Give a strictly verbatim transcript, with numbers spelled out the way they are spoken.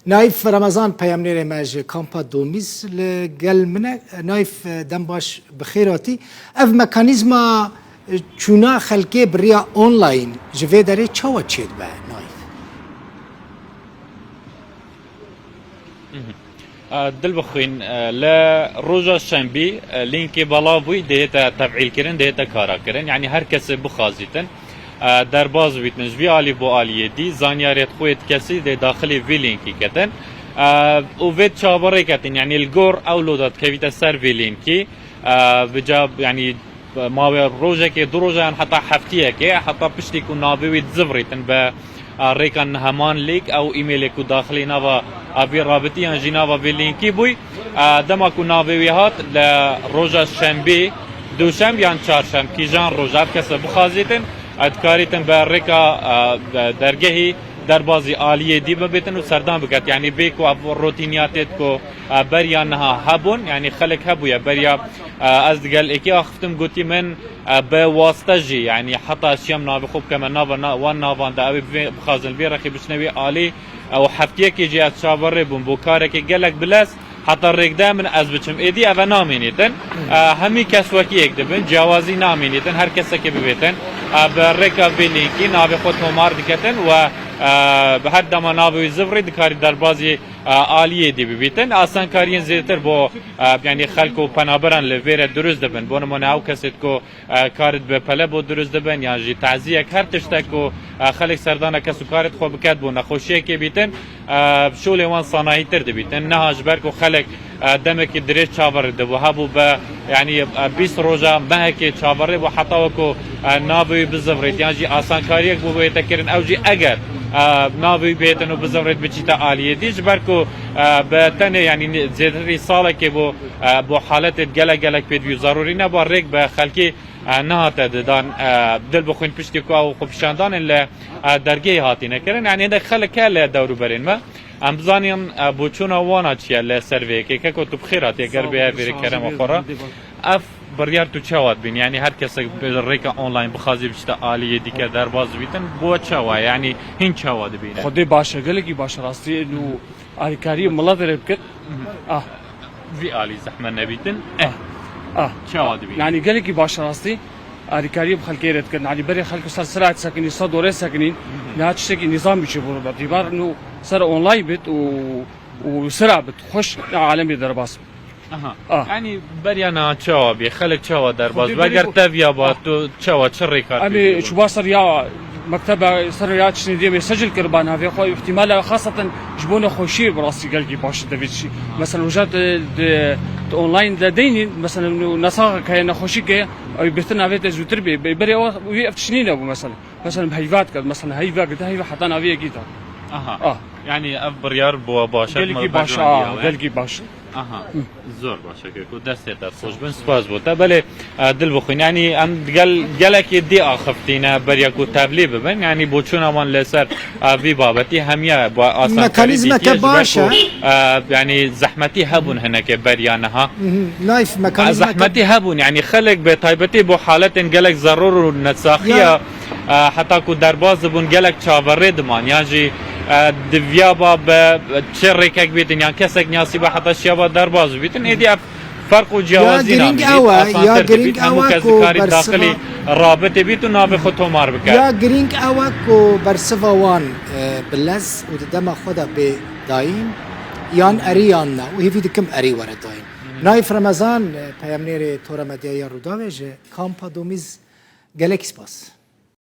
Naîf Remezan, peyamnêrê me ji kampa Domîz li gel min e. Naîf, dem baş bi xêr hatî. Ev mekanîzma çûna xelkê bi riya online ji vê derê çawa çêdibe, Naîf? Dil bixwîn, li roja şembî lînkê belav bûyî dihête tevîlkirin, dihête karakirin. Yanî her kesê bixwazîtin, derbaz bîtin ji vî alî bo aliyê dî, zanyariyê xwe yê kesî dê daxilê vî lînkî ketin. Û vê çaverê ketin, yanî li gor ewlo de dikevîte ser vî lînkî. Bi ca, yanî mawê rojekê, du rojan, heta heftiyekê, heta piştî ku navê wî dizivrîtin be rêka niheman lîk, ew emailê ku daxilî nava vî rabitî yan jî nava vî lînkî bûy. Dema ku navê wî hat, li roja şembî, duşemb yan çarşemb, kîjan roja ev kese bixwazîtin, dikarîtin bi rêka dergehî derbazî aliyê dî bibêtin û serdan biket. Yanî bê ku ev rotîniyatêt ku beriya niha hebûn, yanî xelek hebûye beriya, ez digel êkî axiftim, gotî min, bi wasta jî, yanî heta şiyam navê xwe bikeme nava wan navan de, ew ê bixwazin vê rexî biçine wî alî. Ew heftiyekê jî ez çaverê bûm bo karekê gelek bilez. Heta rêkde min ez biçim. Êdî eve namînîtin. Hemî kes wekî yek dibin. Ciyawazî namînîtin. Her kesekê bibêtin. Bi rêka vê lînkî navê xwe tomar diketin we bi her dema navê wî zivrî dikarî derbazî aliyê dî bibîtin. Asankariyên zêdetir bo, yanî xelk û penaberan li vê re dirust dibin. Bo nimûne ew kesêt ku karit bi pele bo dirust dibin, yan jî taziyek, her tiştek ku xelk serdana kes û karit xwe biket bo nexweşiyekê bîtin, şolê wan sanahîtir dibîtin. Niha ji ber ku xelk demekî dirêj çaverê dibû, hebû be, yanî bîst roja mehekê çaverê bû heta wekû navê wî bizivrêt, yan jî asankariyek bû bête kirin, ew jî eger navê wî bêtin û bizivrêt biçîte aliyê dî, ji ber ku bi tenê, yanî zêdetirî salekê bû, bo haletê gelek gelek pêdivî û zarûrî ne, ba rêk bi xelkî nehate didan. Dil bixwîn piştî ku ew xwepişandanên li dergehê hatîne kirin, yanî hindek xelk heye li dewrûberên me. Em bizanîn boçûna wana çi ye li ser vê yekê. Keko, tu bi xêr hatî, eger bê vê kerema xwe re. Ev biryar tu çawa dibînî? Yanî her kesek bi rêka online bixwazî biçîte aliyê dîke derbaz dibîtin, bo çawa ye? Yanî hîn çawa dibîne? Xwedê baş e, gelekî baş e rastî. Û alîkariyê miletê re bikir. Ah. Vî alî zehmet nebîtin. Eh. Ah. Çawa dibîne? Yanî gelekî baş e rastî. Alîkariyê bi xelkê re dikin. Yanî berê xelk ser sira sekinîn, ser dorê sekinîn. Niha tiştekî nîzamî çêbû be. Dîbar nû ser online bit û, û sira bit. Xweş alemê derbas bit. Aha. Ah. Yanî beriya niha çawa bî? Xelk çawa derbas bî? Eger tev ya ba, tu çawa, çi rêkar pê bû? Em ê çûba ser ya mekteba, ser ya tiştê diyê em ê secil kiriba navê xwe. Îhtîmala xaseten ji bo nexweşiyê bi rastî gelkî baş e, devê çi. Mesela roja te, te, te online de deynî, mesela nesaxek heye, nexweşîk heye, ew bêhtir navê te zûtir bê. Be-, berê ew wî ev tişt nîne bû mesela. Mesela heyva diket, mesela heyva gide, heyva heta navê yekî da. Aha. Ah. Yanî ev biryar bû baş e. Gelkî baş, ah, gelkî baş. Aha. Zor baş e, ku destê te xweş bin, spas bo te. Belê, e, dil bixwîn. Yanî em gel-, gelekê dê axifîne beriya ku tevlî bibin. Yanî boçûna wan li ser, e, vî babetî hemiya ba asankarî dîtiye, ji ber ku, e, yanî zehmetî hebûn hinekê beriya niha. Naîf, mekanîzmeke... Zehmetî hebûn, yanî xelk bi taybetî bo haletên gelek zerûr û nesaxiya, e, heta ku derbaz dibûn gelek çaverê diman, yan jî, e, diviya ba bi çi rêkek bîtin, yan kesek niyasî ba heta şiya ba derbaz bibîtin. Êdî ev ferq û ciyawazî namînît, asantir dibît, hemû kes dikarî daxilî rabitê bît û navê xwe tomar bike. Ya girîng ew e ku bersiva wan, e, bi lez û di dema xwe de bê dayîn, yan erî yan na, û hêvî dikim erî were dayîn. Naîf Remezan, e, peyamnêrê Tora Medyaya Rûdawê ji kampa Domîz, gelekî spas.